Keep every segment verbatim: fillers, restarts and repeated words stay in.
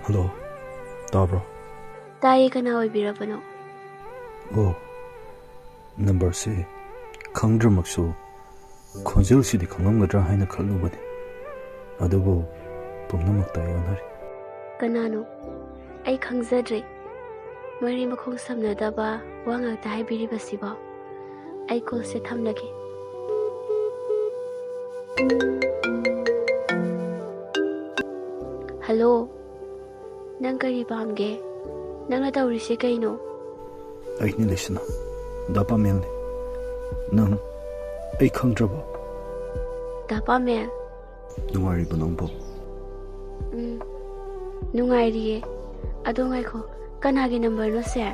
Hello, ꯇꯥꯕ꯭ꯔꯣ? ꯇꯥꯏꯌꯦ, ꯀꯅꯥ ꯑꯣꯏꯕꯤꯔꯕꯅꯣ? ꯑꯣ, ꯅꯝꯕꯔꯁꯦ ꯈꯪꯗ꯭ꯔꯃꯛꯁꯨ ꯈꯣꯟꯖꯦꯜꯁꯤꯗꯤ ꯈꯪꯂꯝꯒꯗ꯭ꯔꯥ ꯍꯥꯏꯅ ꯈꯜꯂꯨꯕꯅꯤ, ꯑꯗꯨꯕꯨ ꯄꯨꯝꯅꯃꯛꯇ ꯑꯩ ꯑꯣꯟꯅꯔꯦ꯫ ꯀꯅꯥꯅꯣ? ꯑꯩ ꯈꯪꯖꯗ꯭ꯔꯦ꯫ ꯃꯔꯤ ꯃꯈꯣꯡ ꯁꯝꯅꯗꯕ ꯋꯥ ꯉꯥꯛꯇ ꯍꯥꯏꯕꯤꯔꯤꯕꯁꯤꯕꯣ? ꯑꯩ ꯀꯣꯜꯁꯦ ꯊꯝꯂꯒꯦ꯫ ꯍꯜꯂꯣ, ꯅꯪ ꯀꯔꯤ ꯄꯥꯝꯒꯦ? ꯅꯪꯅ ꯇꯧꯔꯤꯁꯦ ꯀꯩꯅꯣ? ꯑꯩꯅꯤ ꯂꯩꯁꯅꯥ, ꯗꯥ ꯄꯥꯃꯦꯜꯅꯤ꯫ ꯅꯪ ꯑꯩ ꯈꯪꯗ꯭ꯔꯕꯣ? ꯗꯥ ꯄꯥꯃꯦꯜ? ꯅꯨꯡꯉꯥꯏꯔꯤꯕꯣ ꯅꯪꯕꯣ? ꯎꯝ, ꯅꯨꯡꯉꯥꯏꯔꯤꯌꯦ꯫ ꯑꯗꯣ ꯉꯥꯏꯈꯣ, ꯀꯅꯥꯒꯤ ꯅꯝꯕꯔꯅꯣ ꯁꯦ?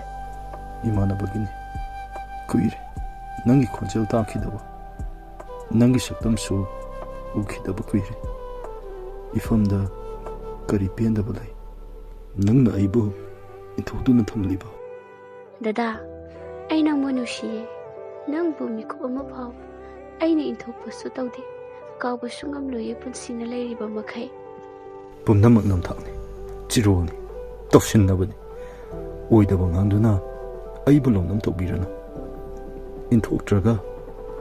ꯏꯃꯥꯟꯅꯕꯒꯤꯅꯤ꯫ ꯀꯨꯏꯔꯦ ꯅꯪꯒꯤ ꯈꯣꯟꯖꯦꯜ ꯇꯥꯈꯤꯗꯕ, ꯅꯪꯒꯤ ꯁꯛꯇꯝꯁꯨ ꯎꯈꯤꯗꯕ ꯀꯨꯏꯔꯦ꯫ ꯏꯐꯝꯗ ꯀꯔꯤ ꯄꯦꯟꯗꯕ ꯂꯩ? ꯅꯪꯅ ꯑꯩꯕꯨ ꯏꯟꯊꯣꯛꯇꯨꯅ ꯊꯝꯂꯤꯕ? ꯗꯗꯥ, ꯑꯩ ꯅꯪꯕꯨ ꯅꯨꯡꯁꯤꯌꯦ꯫ ꯅꯪꯕꯨ ꯃꯤꯀꯨꯞ ꯑꯃ ꯐꯥꯎ ꯑꯩꯅ ꯏꯟꯊꯣꯛꯄꯁꯨ ꯇꯧꯗꯦ, ꯀꯥꯎꯕꯁꯨ ꯉꯝꯂꯣꯏꯌꯦ ꯄꯨꯟꯁꯤꯅ ꯂꯩꯔꯤꯕ ꯃꯈꯩ꯫ ꯄꯨꯝꯅꯃꯛ ꯅꯝꯊꯥꯛꯅꯤ, ꯆꯤꯔꯣꯜꯅꯤ, ꯇꯧꯁꯤꯟꯅꯕꯅꯤ꯫ ꯑꯣꯏꯗꯕ ꯉꯥꯡꯗꯨꯅ ꯑꯩꯕꯨ ꯂꯧꯅꯝ ꯇꯧꯕꯤꯔꯅꯨ꯫ ꯏꯟꯊꯣꯛꯇ꯭ꯔꯒ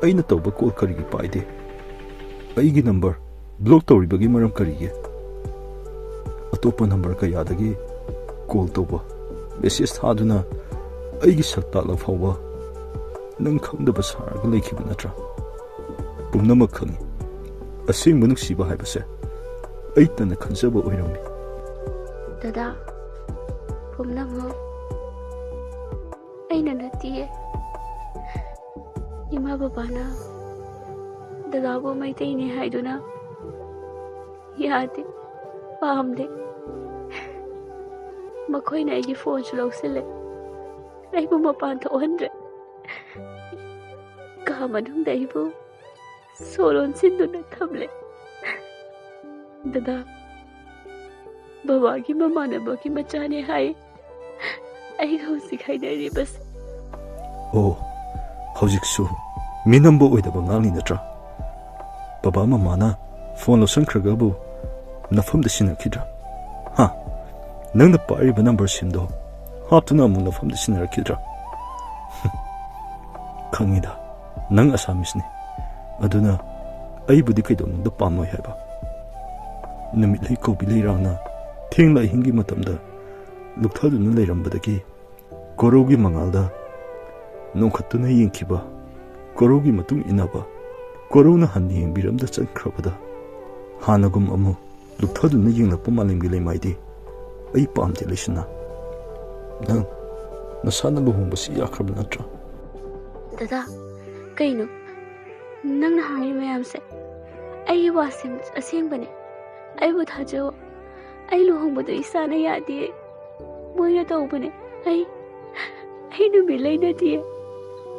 ꯑꯩꯅ ꯇꯧꯕ ꯀꯣꯜ ꯀꯔꯤꯒꯤ ꯄꯥꯏꯗꯦ? ꯑꯩꯒꯤ ꯅꯝꯕꯔ ꯕ꯭ꯂꯣꯛ ꯇꯧꯔꯤꯕꯒꯤ ꯃꯔꯝ ꯀꯔꯤꯒꯤ? ꯑꯇꯣꯞꯄ ꯅꯝꯕꯔ ꯀꯌꯥꯗꯒꯤ ꯀꯣꯜ ꯇꯧꯕ, ꯃꯦꯁꯦꯖ ꯊꯥꯗꯨꯅ ꯑꯩꯒꯤ ꯁꯛ ꯇꯥꯛꯂ ꯐꯥꯎꯕ ꯅꯪ ꯈꯪꯗꯕ ꯁꯥꯔꯒ ꯂꯩꯈꯤꯕ ꯅꯠꯇ꯭ꯔꯥ? ꯄꯨꯝꯅꯃꯛ ꯈꯪꯏ꯫ ꯑꯁꯦꯡꯕ ꯅꯨꯡꯁꯤꯕ ꯍꯥꯏꯕꯁꯦ ꯑꯩꯇꯅ ꯈꯟꯖꯕ ꯑꯣꯏꯔꯝꯃꯤ꯫ ꯗꯗꯥ, ꯄꯨꯝꯅꯃꯛ ꯑꯩꯅ ꯅꯠꯇꯤꯌꯦ꯫ ꯏꯃꯥ ꯕꯕꯥꯅ ꯗꯗꯥꯕꯨ ꯃꯩꯇꯩꯅꯦ ꯍꯥꯏꯗꯨꯅ ꯌꯥꯗꯦ, ꯄꯥꯝꯗꯦ꯫ ꯃꯈꯣꯏꯅ ꯑꯩꯒꯤ ꯐꯣꯟꯁꯨ ꯂꯧꯁꯤꯜꯂꯦ, ꯑꯩꯕꯨ ꯃꯄꯥꯟ ꯊꯣꯛꯍꯟꯗ꯭ꯔꯦ꯫ ꯀꯥ ꯃꯅꯨꯡꯗ ꯑꯩꯕꯨ ꯁꯣ ꯂꯣꯟꯁꯤꯟꯗꯨꯅ ꯊꯝꯂꯦ꯫ ꯗꯗꯥ, ꯕꯕꯥꯒꯤ ꯃꯃꯥꯟꯅꯕꯒꯤ ꯃꯆꯥꯅꯦ ꯍꯥꯏ꯫ ꯑꯩꯒ ꯍꯧꯖꯤꯛ ꯍꯥꯏꯅꯔꯤꯕꯁꯦ꯫ ꯑꯣ, ꯍꯧꯖꯤꯛꯁꯨ ꯃꯤꯅꯝꯕ ꯑꯣꯏꯗꯕ ꯉꯥꯡꯂꯤ ꯅꯠꯇ꯭ꯔꯥ? ꯕꯕꯥ ꯃꯃꯥꯅ ꯐꯣꯟ ꯂꯧꯁꯟꯈ꯭ꯔꯒꯕꯨ ꯅꯐꯝꯗ ꯁꯤꯟꯅꯈꯤꯗ꯭ꯔꯥ? ꯍꯥ? ꯅꯪꯅ ꯄꯥꯏꯔꯤꯕ ꯅꯝꯕꯔ ꯁꯤꯝꯗꯣ ꯍꯥꯞꯇꯨꯅ ꯑꯃꯨꯛ ꯅꯐꯝꯗ ꯁꯤꯟꯅꯔꯛꯈꯤꯗ꯭ꯔꯥ? ꯈꯪꯉꯤꯗ, ꯅꯪ ꯑꯁꯥꯃꯤꯁꯅꯤ꯫ ꯑꯗꯨꯅ ꯑꯩꯕꯨꯗꯤ ꯀꯩꯗꯧꯅꯨꯡꯗ ꯄꯥꯝꯃꯣꯏ ꯍꯥꯏꯕ? ꯅꯨꯃꯤꯠꯂꯩ ꯀꯧꯕꯤ ꯂꯩꯔꯥꯡꯅ ꯊꯦꯡꯂ ꯑꯍꯤꯡꯒꯤ ꯃꯇꯝꯗ ꯂꯨꯞꯊꯗꯨꯅ ꯂꯩꯔꯝꯕꯗꯒꯤ ꯀꯣꯔꯧꯒꯤ ꯃꯉꯥꯜꯗ ꯅꯣꯡꯈꯠꯇꯨꯅ ꯌꯦꯡꯈꯤꯕ, ꯀꯣꯔꯧꯒꯤ ꯃꯇꯨꯡ ꯏꯟꯅꯕ, ꯀꯣꯔꯧꯅ ꯍꯟꯅ ꯌꯦꯡꯕꯤꯔꯝꯗ ꯆꯠꯈ꯭ꯔꯕꯗ ꯍꯥꯟꯅꯒꯨꯝ ꯑꯃꯨꯛ ꯂꯨꯞꯊꯗꯨꯅ ꯌꯦꯡꯂꯛꯄ ꯃꯥꯂꯦꯝꯒꯤ ꯂꯩꯃꯥꯏꯗꯤ ꯑꯩ ꯄꯥꯝꯗꯦ, ꯂꯩꯁꯅꯥ꯫ ꯅꯪ ꯅꯁꯥꯅ ꯂꯨꯍꯣꯡꯕꯁꯤ ꯌꯥꯈ꯭ꯔꯕ ꯅꯠꯇ꯭ꯔꯥ? ꯗꯗꯥ, ꯀꯩꯅꯣ ꯅꯪꯅ ꯍꯥꯏꯔꯤ ꯃꯌꯥꯝꯁꯦ? ꯑꯩꯒꯤ ꯋꯥꯁꯦ ꯑꯁꯦꯡꯕꯅꯦ꯫ ꯑꯩꯕꯨ ꯊꯥꯖꯧ꯫ ꯑꯩ ꯂꯨꯍꯣꯡꯕꯗꯣ ꯏꯁꯥꯅ ꯌꯥꯗꯤꯌꯦ꯫ ꯃꯣꯏꯅ ꯇꯧꯕꯅꯦ꯫ ꯑꯩ, ꯑꯩ ꯅꯨꯃꯤꯠ ꯂꯩꯅꯗꯤꯌꯦ꯫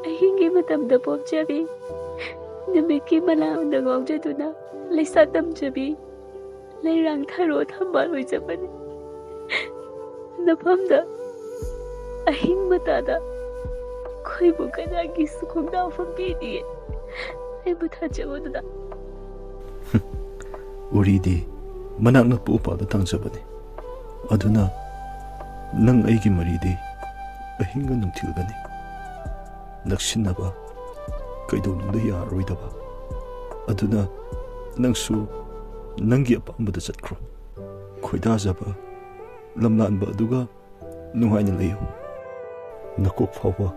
ꯑꯍꯤꯡꯒꯤ ꯃꯇꯝꯗ ꯄꯣꯝꯖꯕꯤ, ꯅꯨꯃꯤꯠꯀꯤ ꯃꯉꯥꯜꯗ ꯉꯥꯎꯖꯗꯨꯅ ꯂꯩꯁꯥ ꯇꯝꯖꯕꯤ, ꯂꯩꯔꯥꯡ ꯊꯔꯣ ꯊꯝꯕꯥꯜ ꯑꯣꯏꯖꯕꯅꯤ꯫ ꯅꯐꯝꯗ ꯑꯍꯤꯡ ꯃꯇꯥꯗ ꯑꯩꯈꯣꯏꯕꯨ ꯀꯅꯥꯒꯤꯁꯨ ꯈꯣꯡꯗꯥꯎꯐꯝ ꯄꯤꯗꯤꯌꯦ꯫ ꯑꯩꯕꯨ ꯊꯥꯖꯧ ꯗꯗꯥ꯫ ꯎꯔꯤꯗꯤ ꯃꯅꯥꯛ ꯅꯛꯄ ꯎꯄꯥꯜꯗ ꯇꯥꯡꯖꯕꯅꯤ꯫ ꯑꯗꯨꯅ ꯅꯪ ꯑꯩꯒꯤ ꯃꯔꯤꯗꯤ ꯑꯍꯤꯡꯒ ꯅꯨꯡꯊꯤꯜꯒꯅꯤ꯫ ꯅꯛꯁꯤꯟꯅꯕ ꯀꯩꯗꯧꯅꯨꯡꯗ ꯌꯥꯔꯔꯣꯏꯗꯕ꯫ ꯑꯗꯨꯅ ꯅꯪꯁꯨ ꯅꯪꯒꯤ ꯑꯄꯥꯝꯕꯗ ꯆꯠꯈ꯭ꯔꯣ꯫ ꯈꯣꯏꯗꯥꯖꯕ ꯂꯝꯂꯥꯟꯕ ꯑꯗꯨꯒ ꯅꯨꯡꯉꯥꯏꯅ ꯂꯩꯌꯨ꯫ ꯅꯀꯣꯛ ꯐꯥꯎꯕ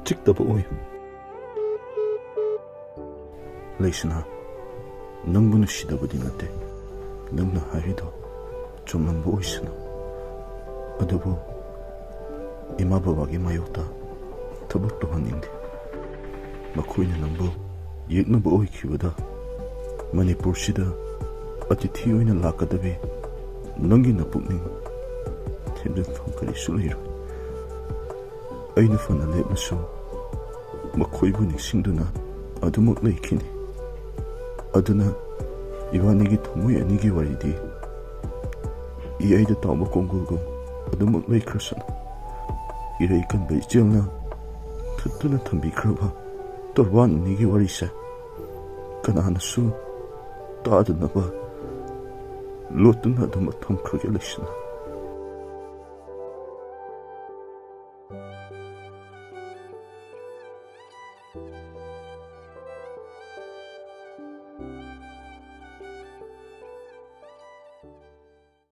ꯆꯤꯛꯇꯕ ꯑꯣꯏꯌꯨ꯫ ꯂꯩꯁꯅꯥ, ꯅꯪꯕꯨ ꯅꯨꯡꯁꯤꯗꯕꯗꯤ ꯅꯠꯇꯦ꯫ ꯅꯪꯅ ꯍꯥꯏꯔꯤꯗꯣ ꯆꯨꯝꯂꯝꯕ ꯑꯣꯏꯁꯅꯨ꯫ ꯑꯗꯨꯕꯨ ꯏꯃꯥ ꯕꯕꯥꯒꯤ ꯃꯥꯌꯣꯛꯇ ꯊꯕꯛ ꯇꯧꯍꯟꯅꯤꯡꯗꯦ꯫ ꯃꯈꯣꯏꯅ ꯅꯪꯕꯨ ꯌꯦꯛꯅꯕ ꯑꯣꯏꯈꯤꯕꯗ ꯃꯅꯤꯄꯨꯔꯁꯤꯗ ꯑꯇꯤꯊꯤ ꯑꯣꯏꯅ ꯂꯥꯛꯀꯗꯕꯤ ꯅꯪꯒꯤ ꯅꯄꯨꯛꯅꯤꯡ ꯊꯦꯝꯖꯤꯟꯐꯝ ꯀꯔꯤꯁꯨ ꯂꯩꯔꯣꯏ꯫ ꯑꯩꯅ ꯐꯅ ꯂꯦꯞꯂꯁꯨ ꯃꯈꯣꯏꯕꯨ ꯅꯤꯡꯁꯤꯡꯗꯨꯅ ꯑꯗꯨꯃꯛ ꯂꯩꯈꯤꯅꯤ꯫ ꯑꯗꯨꯅ ꯏꯕꯥꯅꯤꯒꯤ ꯊꯃꯣꯏ ꯑꯅꯤꯒꯤ ꯋꯥꯔꯤꯗꯤ ꯏꯌꯥꯏꯗ ꯇꯥꯎꯕ ꯀꯣꯡꯒꯨꯜꯒꯨꯝ ꯑꯗꯨꯃꯛ ꯂꯩꯈ꯭ꯔꯁꯅꯨ꯫ ꯏꯔꯩ ꯀꯟꯕ ꯏꯆꯦꯜꯅ ꯊꯠꯇꯨꯅ ꯊꯝꯕꯤꯈ꯭ꯔꯕ ꯇꯣꯔꯕꯥꯟ ꯑꯅꯤꯒꯤ ꯋꯥꯔꯤꯁꯦ ꯀꯅꯥꯅꯁꯨ ꯇꯥꯗꯅꯕ ꯂꯣꯠꯇꯨꯅ ꯑꯗꯨꯃꯛ ꯊꯝꯈ꯭ꯔꯒꯦ ꯂꯩꯁꯅꯥ꯫